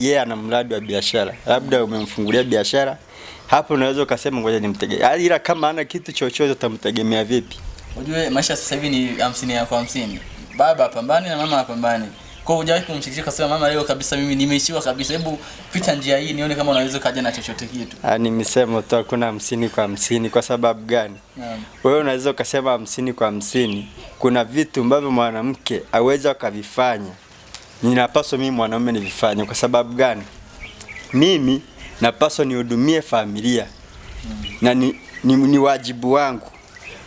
Yeye ana mradi wa biashara, labda umemfungulia biashara, hapo unaweza ukasema ngoja nimtegemee, ila kama ana kitu chochote utamtegemea vipi? Unajua maisha sasa hivi ni 50 kwa 50, baba apambane na mama apambane. Kwa hiyo hujawahi kumshirikisha kasema, mama, leo kabisa mimi nimeishiwa kabisa, hebu pita njia hii nione kama unaweza kaja na chochote kitu? Ah, ni misemo tu, hakuna 50 kwa 50. Kwa sababu gani? Naam. Wewe unaweza ukasema 50 kwa 50, kuna vitu ambavyo mwanamke aweza akavifanya, ninapaswa mimi mwanaume nivifanye. Kwa sababu gani? Mimi napaswa nihudumie familia na ni wajibu wangu.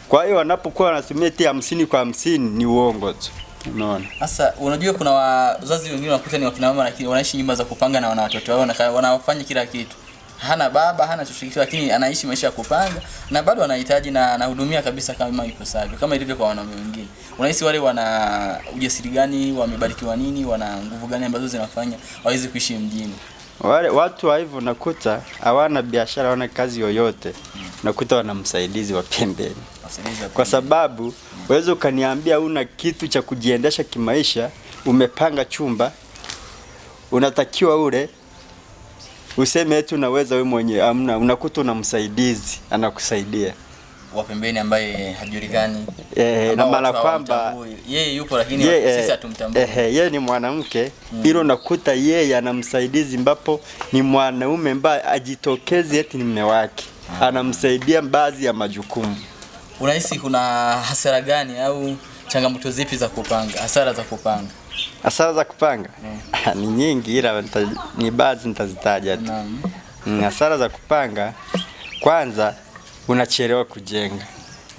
Kwa hiyo wanapokuwa wanatumia eti 50 kwa 50 ni uongo tu, unaona. Sasa unajua kuna wazazi wengine wanakuta ni wakina mama lakini wanaishi nyumba za kupanga na wana watoto wao na wanafanya kila kitu. Hana baba, hana chochote lakini anaishi maisha ya kupanga na bado anahitaji na anahudumia kabisa kama ipasavyo, kama ilivyo kwa wanaume wengine. Unahisi wale wana ujasiri gani, wamebarikiwa nini, wana nguvu gani ambazo zinafanya waweze kuishi mjini? Wale watu wa hivyo nakuta hawana biashara, hawana kazi yoyote, nakuta wana msaidizi wa pembeni, Wasaidizi wa kwa pembeni. sababu uweze ukaniambia una kitu cha kujiendesha kimaisha, umepanga chumba, unatakiwa ule useme eti unaweza wewe mwenyewe, amna. Unakuta una msaidizi anakusaidia Wa pembeni ambaye hajulikani. Na Ambao maana watu kwamba hawamtambui. Yeye yupo lakini sisi hatumtambui. yeye ni mwanamke ilo unakuta yeye ana msaidizi ambapo ni mwanaume ambaye ajitokezi eti ni mume wake, anamsaidia baadhi ya majukumu. Unahisi kuna hasara gani au changamoto zipi za kupanga? Hasara za kupanga. Hasara za kupanga ni nyingi, ila ni baadhi nitazitaja tu. Naam. Hasara za kupanga, kwanza unachelewa kujenga.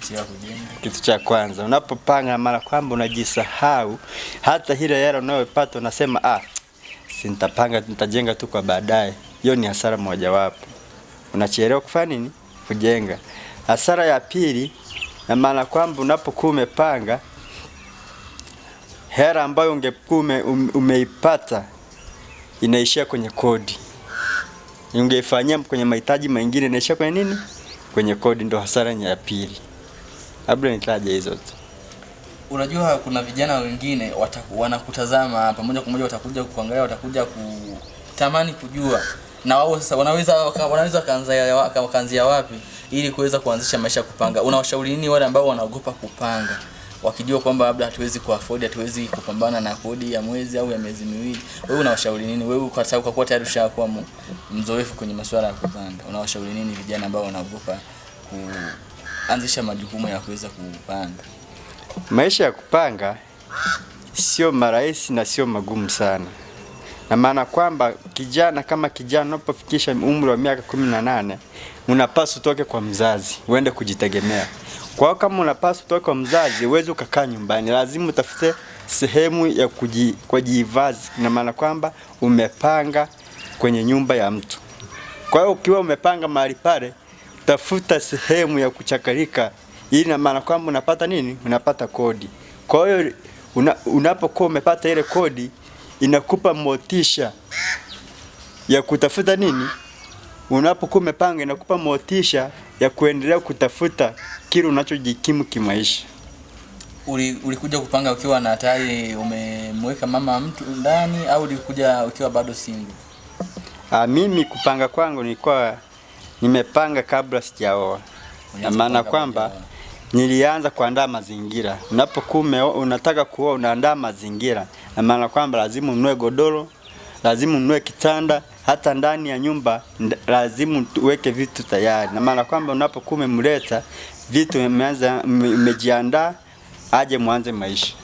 Sio kujenga. Kitu cha kwanza unapopanga, mara kwamba unajisahau, hata ile hela unayopata unasema ah, si nitapanga, nitajenga tu kwa baadaye. Hiyo ni hasara mojawapo, unachelewa kufanya nini? Kujenga. Hasara ya pili, na maana kwamba unapokuwa umepanga hela ambayo ungekuwa umeipata inaishia kwenye kodi, ungeifanyia kwenye mahitaji mengine inaishia kwenye nini? Kwenye kodi. Ndo hasara ya pili. Labda nitaje hizo tu. Unajua kuna vijana wengine wanakutazama hapa moja kwa moja, watakuja kuangalia, watakuja kutamani kujua na wao sasa wanaweza wakaanzia wapi ili kuweza kuanzisha maisha ya kupanga. Unawashauri nini wale ambao wanaogopa kupanga wakijua kwamba labda hatuwezi kuafford, hatuwezi kupambana na kodi ya mwezi au ya miezi miwili? Wewe unawashauri nini? Wewe kwa sababu kwa kuwa tayari ushakuwa mzoefu kwenye masuala ya kupanga, unawashauri nini vijana ambao wanaogopa kuanzisha majukumu ya kuweza kupanga? Maisha ya kupanga sio marahisi na sio magumu sana, na maana kwamba kijana kama kijana unapofikisha umri wa miaka 18 unapaswa utoke kwa mzazi uende kujitegemea. Kwa hiyo kama unapaswa utoke kwa mzazi, huwezi ukakaa nyumbani, lazima utafute sehemu ya kujivazi, na maana kwamba umepanga kwenye nyumba ya mtu. Kwa hiyo ukiwa umepanga mahali pale, tafuta sehemu ya kuchakarika, ili na maana kwamba unapata nini? Unapata kodi. Kwa hiyo unapokuwa umepata ile kodi, inakupa motisha ya kutafuta nini? Unapokuwa umepanga, inakupa motisha ya kuendelea kutafuta kile unachojikimu kimaisha. Ulikuja kupanga ukiwa na tayari umemweka mama mtu ndani au ulikuja ukiwa bado single? Ah, mimi kupanga kwangu nilikuwa nimepanga kabla sijaoa, na Ulianza maana kupanga kwamba kabla hujaoa. nilianza kuandaa mazingira. Unapokuwa unataka kuoa, unaandaa mazingira, na maana kwamba lazima ununue godoro, lazima ununue kitanda, hata ndani ya nyumba lazima uweke vitu tayari, na maana kwamba unapokuwa umemleta vitu umeanza umejiandaa, aje mwanze maisha.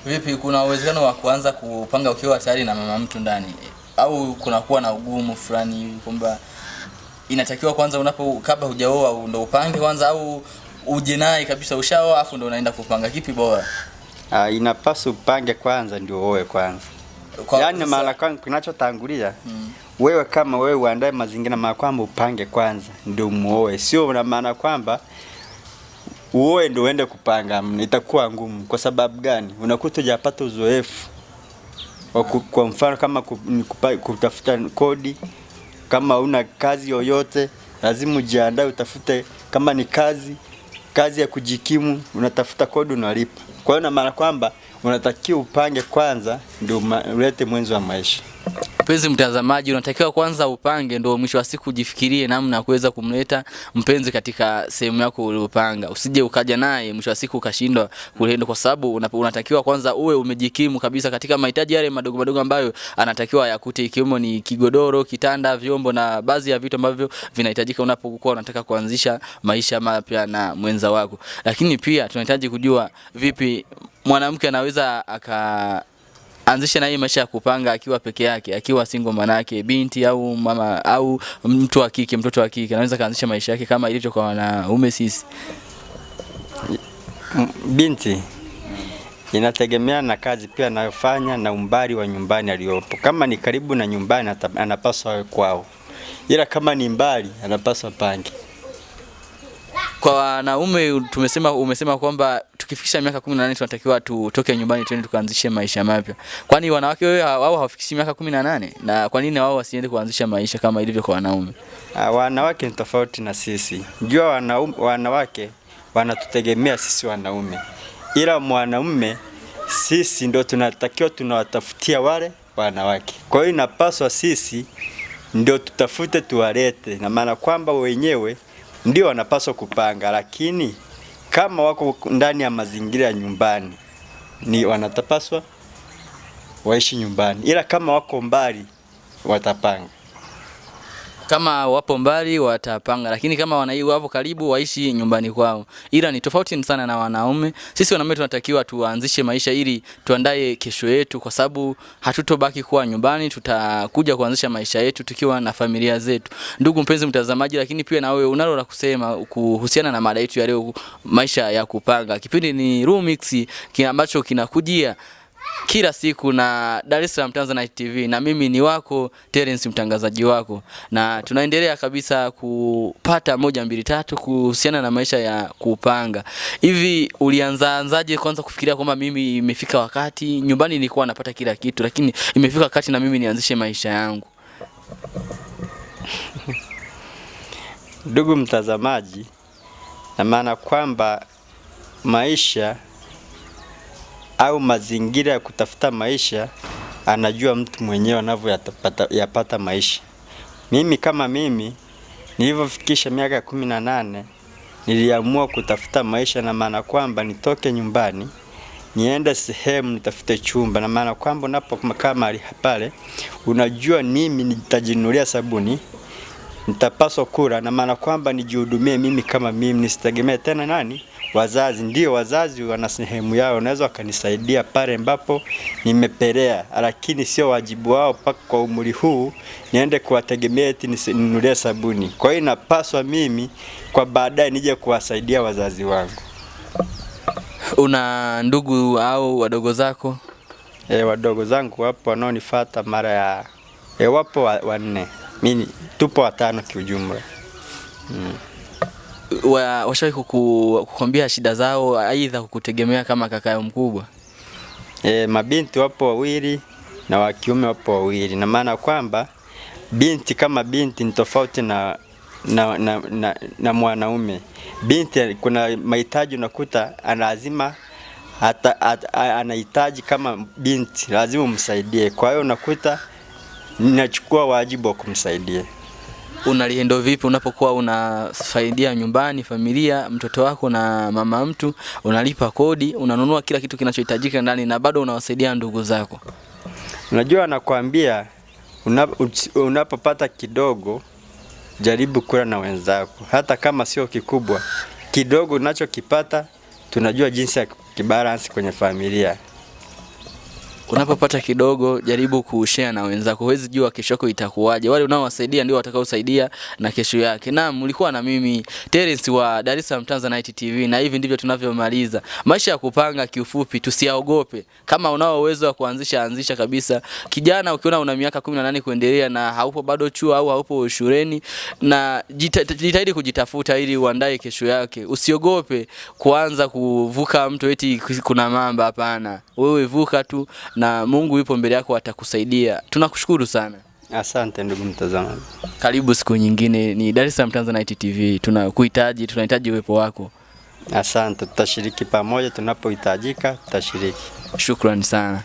Vipi, kuna uwezekano wa kuanza kupanga ukiwa tayari na mama mtu ndani au kunakuwa na ugumu fulani hivi kwamba inatakiwa kwanza unapo kabla hujaoa ndo upange kwanza au uje naye kabisa ushaoa afu ndo unaenda kupanga? Kipi bora? Ah, inapaswa upange kwanza ndio uoe kwanza. Kwa, Yaani sasa- maana kwamba kinachotangulia wewe kama wewe uandae mazingira, maana kwamba upange kwanza ndio muoe, sio na maana kwamba uoe ndio uende kupanga, itakuwa ngumu. Kwa sababu gani? Unakuta hujapata uzoefu wa kwa mfano kama ni kutafuta kodi, kama una kazi yoyote lazima ujiandae, utafute kama ni kazi ya kujikimu, unatafuta kodi unalipa. Kwa hiyo na maana kwamba unatakiwa upange kwanza ndio ulete mwenzo wa maisha. Mpenzi mtazamaji, unatakiwa kwanza upange, ndio mwisho wa siku ujifikirie namna ya kuweza kumleta mpenzi katika sehemu yako uliyopanga. Usije ukaja naye mwisho wa siku ukashindwa kulenda, kwa sababu unatakiwa kwanza uwe umejikimu kabisa katika mahitaji yale madogo madogo ambayo anatakiwa yakute, ikiwemo ni kigodoro, kitanda, vyombo na baadhi ya vitu ambavyo vinahitajika unapokuwa unataka kuanzisha maisha mapya na mwenza wako. Lakini pia tunahitaji kujua vipi mwanamke anaweza aka anzisha na hii maisha ya kupanga akiwa peke yake, akiwa single, manake binti au mama au mtu wa kike, mtoto wa kike anaweza kaanzisha maisha yake kama ilivyo kwa wanaume sisi. Binti inategemea na kazi pia anayofanya na umbali wa nyumbani aliyopo. Kama ni karibu na nyumbani anapaswa awe kwao, ila kama ni mbali anapaswa pange. Kwa wanaume tumesema, umesema kwamba tukifikisha miaka 18 tunatakiwa tutoke nyumbani twende tukaanzishe maisha mapya. Kwani wanawake wewe wao hawafikishi miaka 18? Na kwa nini wao wasiende kuanzisha maisha kama ilivyo kwa wanaume? Wanawake ni tofauti na sisi. Jua wanawake wanatutegemea sisi wanaume, ila mwanaume sisi ndo tunatakiwa tunawatafutia wale wanawake. Kwa hiyo inapaswa sisi ndio tutafute tuwalete, na maana kwamba wenyewe ndio wanapaswa kupanga, lakini kama wako ndani ya mazingira ya nyumbani ni wanatapaswa waishi nyumbani, ila kama wako mbali watapanga. Kama wapo mbali watapanga, lakini kama wapo karibu waishi nyumbani kwao. Ila ni tofauti sana na wanaume. Sisi wanaume tunatakiwa tuanzishe maisha ili tuandae kesho yetu, kwa sababu hatutobaki kuwa nyumbani, tutakuja kuanzisha maisha yetu tukiwa na familia zetu. Ndugu mpenzi mtazamaji, lakini pia na wewe unalo la kusema kuhusiana na mada yetu ya leo, maisha ya kupanga. Kipindi ni Rumix ambacho kinakujia kila siku na Dar es Salaam Tanzanite TV, na mimi ni wako Terence, mtangazaji wako, na tunaendelea kabisa kupata 1 2 3 kuhusiana na maisha ya kupanga. Hivi ulianzaanzaje kwanza kufikiria kwamba mimi imefika wakati, nyumbani nilikuwa napata kila kitu, lakini imefika wakati na mimi nianzishe maisha yangu? Ndugu mtazamaji, na maana kwamba maisha au mazingira ya kutafuta maisha anajua mtu mwenyewe anavyoyapata maisha. Mimi kama mimi nilivyofikisha miaka 18 niliamua kutafuta maisha, na maana kwamba nitoke nyumbani niende sehemu nitafute chumba, na maana kwamba unapokaa mahali pale unajua mimi nitajinunulia sabuni, nitapaswa kula, na maana kwamba nijihudumie mimi kama mimi, nisitegemee tena nani? Wazazi. Ndio, wazazi wana sehemu yao, wanaweza wakanisaidia pale ambapo nimepelea, lakini sio wajibu wao mpaka kwa umri huu niende kuwategemea eti ninunulie sabuni. Kwa hiyo inapaswa mimi kwa baadaye nije kuwasaidia wazazi wangu. Una ndugu au wadogo zako? Wadogo zangu wapo wanaonifuata mara ya wapo wanne. Mimi tupo watano kiujumla. Washawahi kukwambia shida zao, aidha kukutegemea kama kaka yao mkubwa? Mabinti wapo wawili na wa kiume wapo wawili, na maana kwamba binti kama binti ni tofauti na mwanaume. Binti kuna mahitaji unakuta lazima anahitaji kama binti lazima umsaidie. Kwa hiyo unakuta ninachukua wajibu wa kumsaidia. Unalihendo vipi unapokuwa unasaidia nyumbani, familia, mtoto wako na mama mtu, unalipa kodi, unanunua kila kitu kinachohitajika ndani na bado unawasaidia ndugu zako? Unajua, nakwambia unapopata kidogo jaribu kula na wenzako, hata kama sio kikubwa, kidogo unachokipata tunajua jinsi ya kibalance kwenye familia. Unapopata kidogo jaribu kushare na wenzako, huwezi jua kesho yako itakuwaje. Wale unaowasaidia ndio watakaosaidia na kesho yake. Naam, mlikuwa na mimi Terence wa Dar es Salaam Tanzanite TV, na hivi ndivyo tunavyomaliza maisha ya kupanga. Kiufupi, tusiaogope. Kama unao uwezo wa kuanzisha, anzisha kabisa. Kijana, ukiona una miaka 18 kuendelea na haupo bado chuo au haupo shuleni, na jitahidi kujitafuta ili uandae kesho yake. Usiogope kuanza kuvuka mto eti kuna mamba, hapana. Wewe vuka tu na Mungu yupo mbele yako, atakusaidia. Tunakushukuru sana. Asante ndugu mtazamaji. Karibu siku nyingine. Ni Dar es Salaam Tanzanite TV. Tunakuhitaji, tunahitaji uwepo wako. Asante, tutashiriki pamoja tunapohitajika, tutashiriki. Shukrani sana.